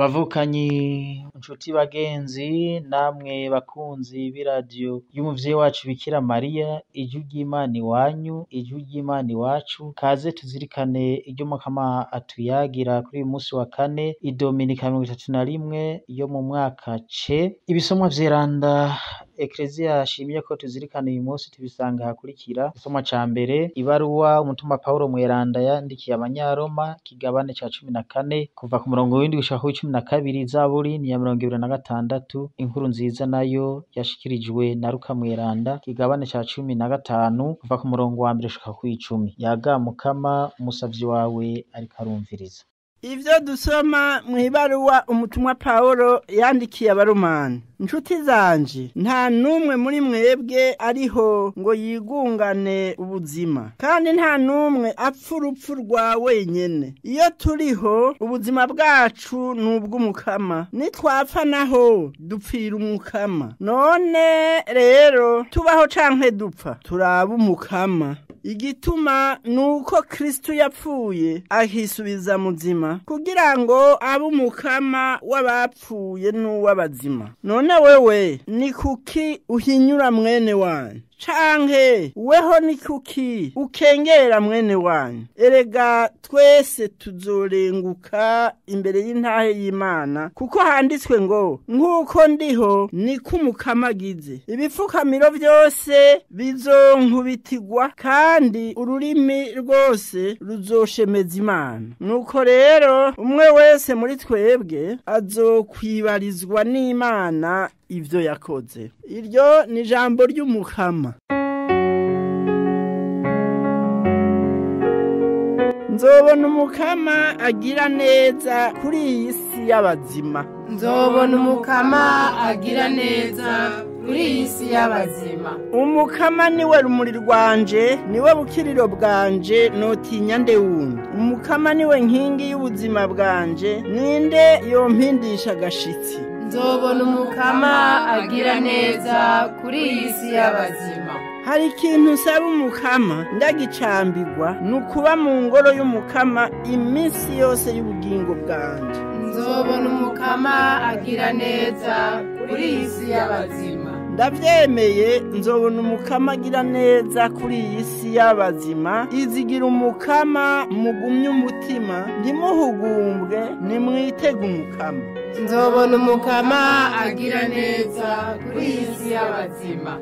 Bavukanyi, nshuti, bagenzi, namwe bakunzi b'iradiyo y'umuvyeyi wacu Bikira Mariya, ijwi ry'Imana iwanyu, ijwi ry'Imana iwacu, kaze tuzirikane iryo Mukama atuyagira kuri uyu musi wa kane, idominika 31 yo mu mwaka C. Ibisomwa vyeranda Ekereziya yashimye ko tuzirikana uyu musi tubisanga ahakurikira. Igisomwa ca mbere, ibaruwa umutumwa Pawulo mweranda yandikiye abanyaroma, ikigabane ca 14 kuva ku murongo w'indwi gushika kuw'icumi na kabiri, Zaburi ni iya 26, inkuru nziza nayo yashikirijwe na Luka mweranda, ikigabane ca 15 kuva ku murongo wa mbere gushika kuw'icumi. Yaga Mukama, umusavyi wawe ariko arumviriza. Ivyo dusoma mw'ibaruwa umutumwa Pawulo yandikiye abaromani. Nshuti zanje, nta numwe muri mwebwe ariho ngo yigungane ubuzima, kandi nta numwe apfa urupfu rwa wenyene. Iyo turiho, ubuzima bwacu ni ubw'Umukama, nitwapfa naho dupfira Umukama. None rero tubaho canke dupfa, turaba Umukama. Igituma nuko Kristo yapfuye akisubiza muzima, kugira ngo abe umukama w'abapfuye n'uw'abazima. None wewe ni kuki uhinyura mwene wanyu? Canke weho ni kuki ukengera mwene wanyu? Erega twese tuzorenguka imbere y'intahe y'Imana, kuko handitswe ngo nk'uko ndiho niko Umukama agize. Ibifukamiro vyose bizonkubitirwa, kandi ururimi rwose ruzoshemeza Imana. Nuko rero umwe wese muri twebwe azokwibarizwa n'Imana ivyo yakoze. Iryo ni ijambo ry'Umukama. Nzobona Umukama agira neza kuri iyi si y'abazima. Nzobona Umukama agira neza kuri iyi si y'abazima. Umukama niwe rumuri rwanje, niwe bukiriro bwanje, notinya nde wundi? Umukama niwe nkingi y'ubuzima bwanje, ninde yompindisha agashitsi? Nzobona Umukama agira neza kuri iyi si y'abazima. Hari ikintu nsaba Umukama ndagicambirwa, ni ukuba mu ngoro y'Umukama iminsi yose y'ubugingo bwanje. Nzobona Umukama agira neza kuri iyi si y'abazima. Ndavyemeye, nzobona Umukama agira neza kuri iyi si y'abazima. Izigira Umukama mugumye umutima, ntimuhugumbwe, nimwitege Umukama. Nzobona Umukama agira neza kuri iyi si y'abazima.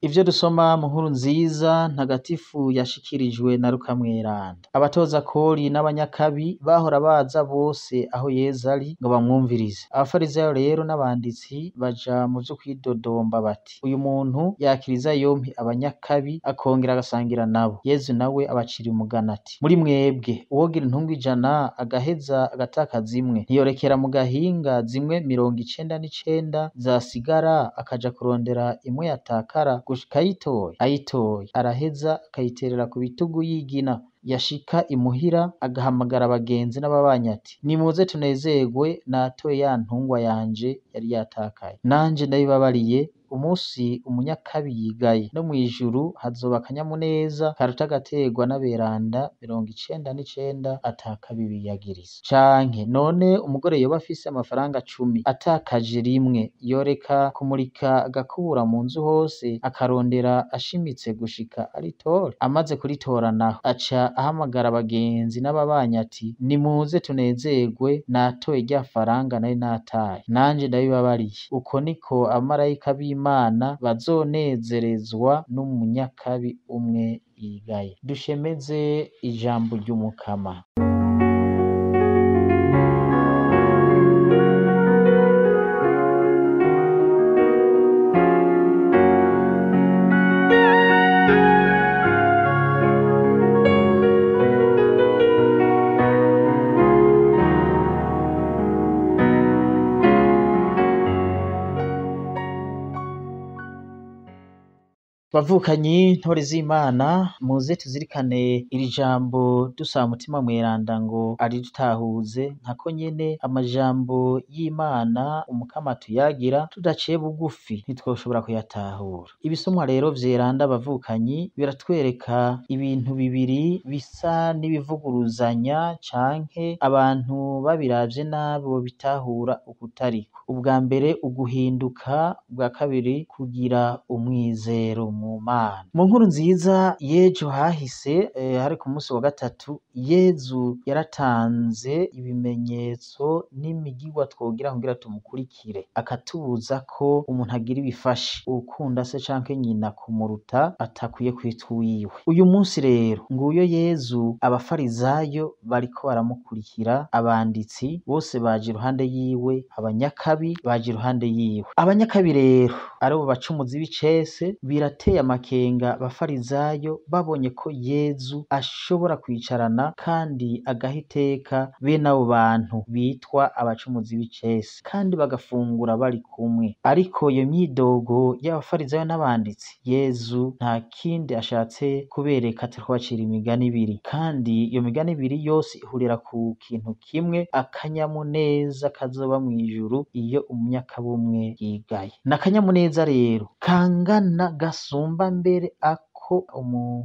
Ivyo dusoma mu nkuru nziza ntagatifu yashikirijwe na Luka mweranda. Abatoza kori n'abanyakabi bahora baza bose aho Yezu ari ngo bamwumvirize. Abafarisayo rero n'abanditsi baja mu vyo kwidodomba bati: uyu muntu yakiriza yompi abanyakabi akongera agasangira nabo. Yezu nawe abacira umugani ati: muri mwebwe uwogira intungwa 100 agaheza agatakaza imwe, ntiyorekera mu gahinga zimwe 99 zasigara akaja kurondera imwe yatakara gushika ayitoye? Ayitoye araheza akayiterera ku bitugu yigina. Yashika imuhira agahamagara abagenzi n'ababanyi ati: nimuze tunezerwe, natoye ya ntungwa yanje yari yatakaye. Nanje ndabibabariye, umunsi umunyakabi yigaye, no mw'ijuru hazoba akanyamuneza karuta agaterwa n'aberanda 99 atakabi biyagiriza. Canke none umugore yoba afise amafaranga 10 atakaje rimwe, yoreka kumurika agakubura mu nzu hose, akarondera ashimitse gushika aritore? Amaze kuritora naho aca ahamagara abagenzi n'ababanyi ati: nimuze tunezerwe, natoye rya faranga nari nataye. Nanje ndabibabariye, uko niko abamarayika b'Imana bazonezerezwa n'umunyakabi umwe yigaye. Dushemeze ijambo ry'Umukama. Bavukanyi ntore z'Imana, muze tuzirikane iri jambo dusaba Mutima Mweranda ngo aridutahuze, nkako nyene amajambo y'Imana Umukama tuyagira tudaciye bugufi ntitwoshobora kuyatahura. Ibisomwa rero vyeranda bavukanyi biratwereka ibintu bibiri bisa n'ibivuguruzanya canke abantu babiravye nabi bobitahura ukutariko. Ubwa mbere uguhinduka, ubwa kabiri kugira umwizero mu Mana. Mu nkuru nziza y'ejo hahise, hari ku musi wa gatatu, Yezu yaratanze ibimenyetso n'imigigwa twogira kugira tumukurikire, akatubuza ko umuntu agira ibifashi, uwukunda se canke nyina kumuruta atakwiye kwitwa uwiwe. Uyu munsi rero nguyo Yezu, abafarizayo bariko baramukurikira, abanditsi bose baje iruhande yiwe, abanyakabi baje iruhande yiwe. Abanyakabi rero aribo bacumuzi b'icese, birateye amakenga abafarizayo babonye ko Yezu ashobora kwicarana kandi agaha iteka bene abo bantu bitwa abacumuzi b'icese, kandi bagafungura bari kumwe. Ariko iyo myidogo y'abafarizayo n'abanditsi, Yezu nta kindi ashatse kubereka atari kubacira imigani ibiri, kandi iyo migani ibiri yose ihurira ku kintu kimwe, akanyamuneza kazoba mw'ijuru iyo umunyakabumwe yigaye. Ni akanyamuneza rero kangana gasumba mbere ako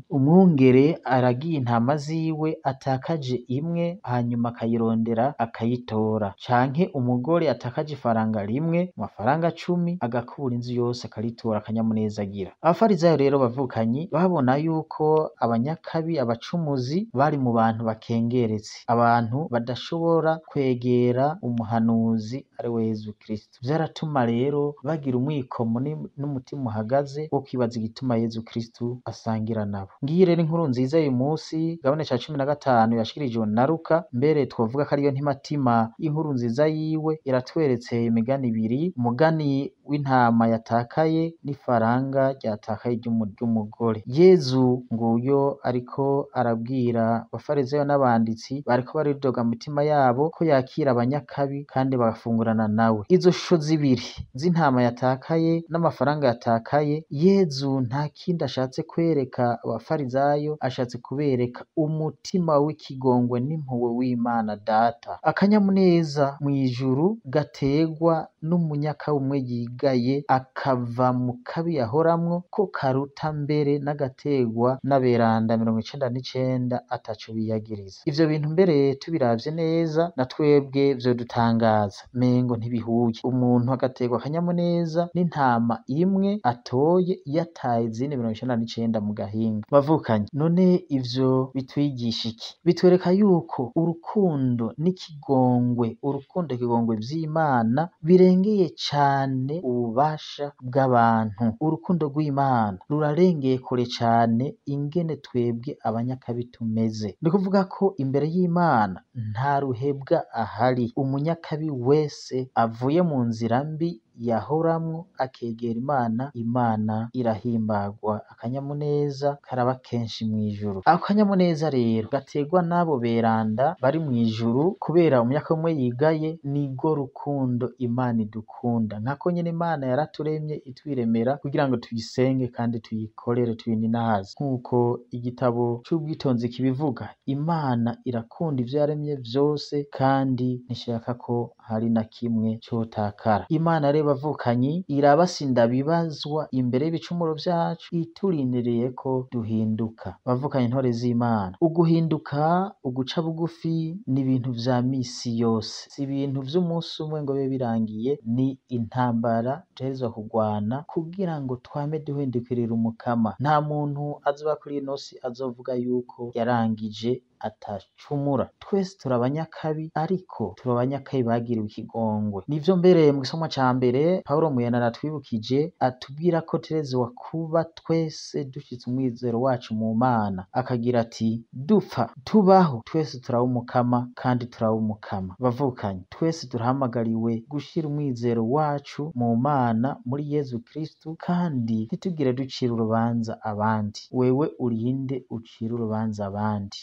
umwungere aragiye intama ziwe atakaje imwe hanyuma akayirondera akayitora, canke umugore atakaje ifaranga rimwe mu mafaranga 10 agakura inzu yose akaritora, akanyamuneza agira. Abafarizayo rero bavukanyi babona yuko abanyakabi, abacumuzi bari mu bantu bakengeretse, abantu badashobora kwegera umuhanuzi ari we Yezu Kristo. Vyaratuma rero bagira umwikomo n'umutima uhagaze wo kwibaza igituma Yezu Kristo asangira nabo. Ngiyi rero inkuru nziza y'uyu munsi, gabane ca 15 yashikirijwe na Luka, mbere twovuga ko ariyo ntimatima y'inkuru nziza yiwe, iratweretse imigani ibiri, umugani w'intama yatakaye n'ifaranga ryatakaye ry'umugore. Yezu nguyo ariko arabwira abafarizayo n'abanditsi bariko baridoga mu mitima yabo ko yakira abanyakabi kandi bagafungurana nawe. Izo shusho zibiri z'intama yatakaye n'amafaranga yatakaye, Yezu nta kindi ashatse kwereka abafarizayo, ashatse kubereka umutima w'ikigongwe n'impuhwe w'Imana Data. Akanyamuneza mw'ijuru gaterwa n'umunyakabumwe yigaye akava mu kabi yahoramwo, ko karuta mbere n'agaterwa n'aberanda 99 ataco biyagiriza. Ivyo bintu mbere tubiravye neza na twebwe vyodutangaza, mengo ntibihuye. Umuntu agaterwa akanyamuneza n'intama imwe atoye yataye izindi 99 mu gahinga. Bavukanye, none ivyo bitwigisha iki? Bitwereka yuko urukundo n'ikigongwe, urukundo ikigongwe vy'Imana birengeye cane ububasha bw'abantu. Urukundo rw'Imana rurarengeye kure cane ingene twebwe abanyakabi tumeze. Ni kuvuga ko imbere y'Imana nta ruhebwa ahari. Umunyakabi wese avuye mu nzira mbi yahoramwo akegera Imana, Imana irahimbagwa, akanyamuneza karaba kenshi mw'ijuru. Ako kanyamuneza rero gaterwa n'abo beranda bari mw'ijuru kubera umunyakabumwe yigaye, nirwo rukundo Imana idukunda. Nkako nyene Imana yaraturemye itwiremera kugira ngo tuyisenge kandi tuyikorere tuyininahaze. Nk'uko igitabo c'ubwitonzi kibivuga, Imana irakunda ivyo yaremye vyose kandi ntishaka ko hari na kimwe cotakara. Imana rero bavukanyi irabasindabibazwa imbere y'ibicumuro vyacu, iturindiriye ko duhinduka. Bavukanye intore z'Imana, uguhinduka, uguca bugufi ni ibintu vya misi yose, si ibintu vy'umunsi umwe ngo bibe birangiye. Ni intambara dutegerezwa kugwana kugira ngo twame duhindukirira Umukama. Nta muntu azoba kuri ino si azovuga yuko yarangije atacumura. Twese turi abanyakabi, ariko turi abanyakabi bagiriwe ikigongwe. Nivyo mbere mu gisomwa ca mbere Pawulo Muyana aratwibukije, atubwira ko tutegerezwa kuba twese dushitse umwizero wacu mu Mana, akagira ati dupfa tubaho twese turaba Umukama kandi turaba Umukama. Bavukanye, twese turahamagariwe gushira umwizero wacu mu Mana muri Yezu Kristu, kandi ntitugire ducira urubanza abandi. Wewe urinde ucire urubanza abandi?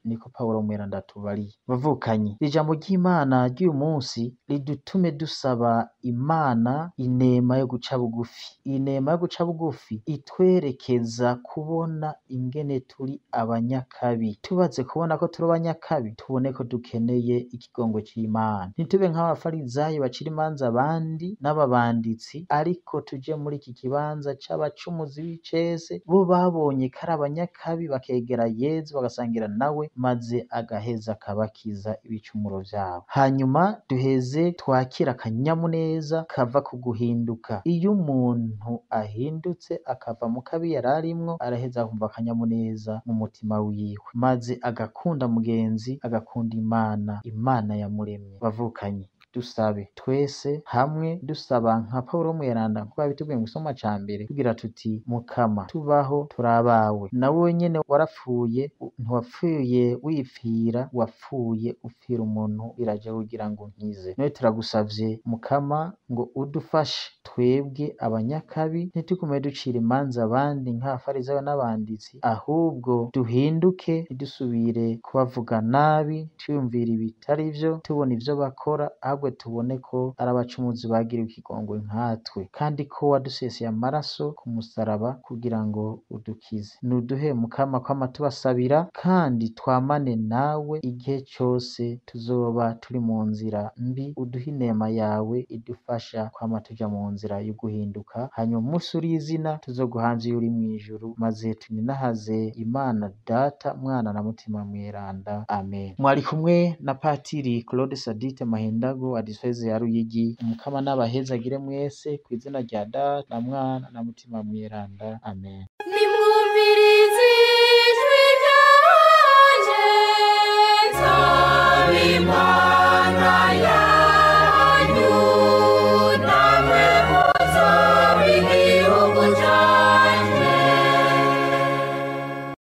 Niko Pawulo mweranda atubariye. Bavukanye, ijambo ry'Imana ry'uyu munsi ridutume dusaba Imana inema yo guca bugufi. Inema yo guca bugufi itwerekeza kubona ingene turi abanyakabi. Tubaze kubona ko turi abanyakabi, tubone ko dukeneye ikigongo c'Imana. Ntitube nk'abafarizayo bacira imanza abandi n'ababanditsi, ariko tuje muri iki kibanza c'abacumuzi b'icese, bo babonye ko ari abanyakabi bakegera Yezu bagasangira nawe, maze agaheza akabakiza ibicumuro vyabo. Hanyuma duheze twakire akanyamuneza kava ku guhinduka. Iyo umuntu ahindutse akava mu kabi yari arimwo, araheza akumva akanyamuneza mu mutima wiwe, maze agakunda mugenzi, agakunda Imana, Imana yamuremye. Bavukanye, dusabe twese hamwe, dusaba nka Pawulo mweranda nkuko yabitubwiye mu gisomwa ca mbere, tugira tuti: Mukama, tubaho turi abawe, nawe nyene warapfuye, ntiwapfuye wipfira, wapfuye upfira umuntu iraje kugira ngo nkize. None turagusavye Mukama ngo udufashe twebwe abanyakabi, ntitugume ducira imanza abandi nk'abafarisayo n'abanditsi, ahubwo duhinduke, ntidusubire kubavuga nabi, twiyumvira ibitari vyo, tubona ivyo bakora, ahubwo tubone ko ari abacumuzi bagiriwe ikigongwe nkatwe, kandi ko waduseseye amaraso ku musaraba kugira ngo udukize. Nuduhe Mukama kwama tubasabira, kandi twamane nawe igihe cose tuzoba turi mu nzira mbi, uduhe inema yawe idufasha kwama tuja mu nzira yo guhinduka, hanyuma umunsi uri izina tuzoguhanze iyo uri mw'ijuru, maze tuninahaze Imana Data, Mwana na Mutima Mweranda. Amen. Mwari kumwe na Patiri Claude Sadite Mahendago wa Diyoseze ya Ruyigi. Umukama n'abahezagire mwese kw'izina rya Data na Mwana na Mutima Mweranda. Amen.